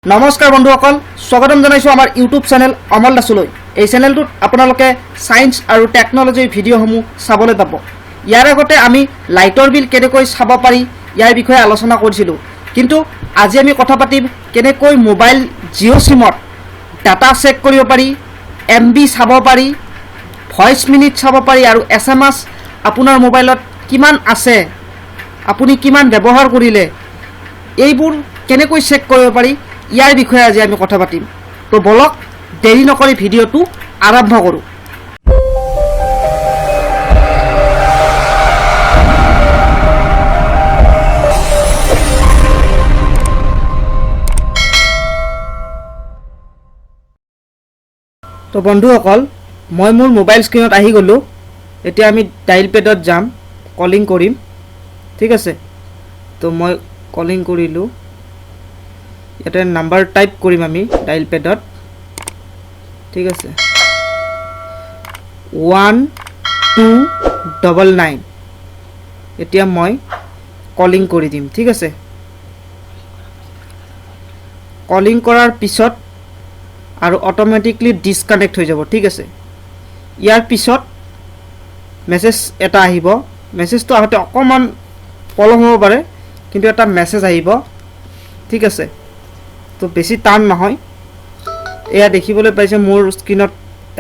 নমস্কাৰ বন্ধুসকল, স্বাগতম জনাইছোঁ আমাৰ ইউটিউব চেনেল অমল দাসলৈ। এই চেনেলটোত আপোনালোকে ছায়েন্স আৰু টেকন'লজিৰ ভিডিঅ'সমূহ চাবলৈ পাব। ইয়াৰ আগতে আমি লাইটৰ বিল কেনেকৈ চাব পাৰি ইয়াৰ বিষয়ে আলোচনা কৰিছিলোঁ, কিন্তু আজি আমি কথা পাতিম কেনেকৈ মোবাইল জিঅ' চিমত ডাটা চেক কৰিব পাৰি, এম বি চাব পাৰি, ভইচ মিনিট চাব পাৰি আৰু এছ এম এছ আপোনাৰ মোবাইলত কিমান আছে, আপুনি কিমান ব্যৱহাৰ কৰিলে, এইবোৰ কেনেকৈ চেক কৰিব পাৰি ইয়াৰ বিষয়ে আজি আমি কথা পাতিম। তো বলক, দেৰি নকৰি ভিডিঅ'টো আৰম্ভ কৰোঁ। তো বন্ধুসকল, মই মোৰ মোবাইল স্ক্ৰীণত আহি গ'লোঁ। এতিয়া আমি ডাইল পেডত যাম, কলিং কৰিম, ঠিক আছে? তো মই কলিং কৰিলোঁ, ইয়াতে নাম্বাৰ টাইপ কৰিম আমি ডাইল পেডত, ঠিক আছে? 1299। এতিয়া মই কলিং কৰি দিম, ঠিক আছে? কলিং কৰাৰ পিছত আৰু অট'মেটিকলি ডিছকানেক্ট হৈ যাব, ঠিক আছে? ইয়াৰ পিছত মেছেজ এটা আহিব। মেছেজটো আহোঁতে অকণমান পলম হ'ব পাৰে, কিন্তু এটা মেছেজ আহিব, ঠিক আছে? তো বেছি টান নহয়। এয়া দেখিবলৈ পাইছে মোৰ স্ক্ৰীণত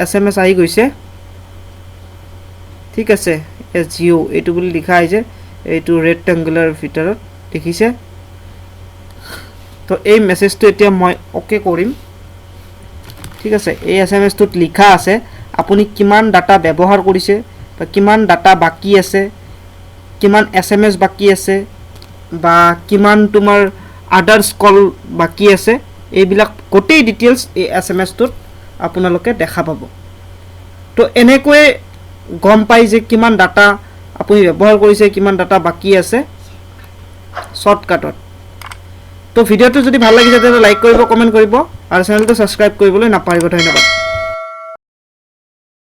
এছ এম এছ আহি গৈছে, ঠিক আছে? এছ জিঅ' এইটো বুলি লিখা আহিছে, এইটো ৰেক্টেংগুলাৰ ভিতৰত দেখিছে। তো এই মেছেজটো এতিয়া মই অ'কে কৰিম, ঠিক আছে? এই এছ এম এছটোত লিখা আছে আপুনি কিমান ডাটা ব্যৱহাৰ কৰিছে বা কিমান ডাটা বাকী আছে, কিমান এছ এম এছ বাকী আছে বা কিমান তোমাৰ আদাৰ্ছ কল বাকী আছে, এইবিলাক গোটেই ডিটেইলছ এই এছ এম এছটোত আপোনালোকে দেখা পাব। তো এনেকৈয়ে গম পাই যে কিমান ডাটা আপুনি ব্যৱহাৰ কৰিছে, কিমান ডাটা বাকী আছে শ্বৰ্টকাটত। তো ভিডিঅ'টো যদি ভাল লাগিছে তেন্তে লাইক কৰিব, কমেণ্ট কৰিব আৰু চেনেলটো ছাবস্ক্ৰাইব কৰিবলৈ নাপাহৰিব। ধন্যবাদ।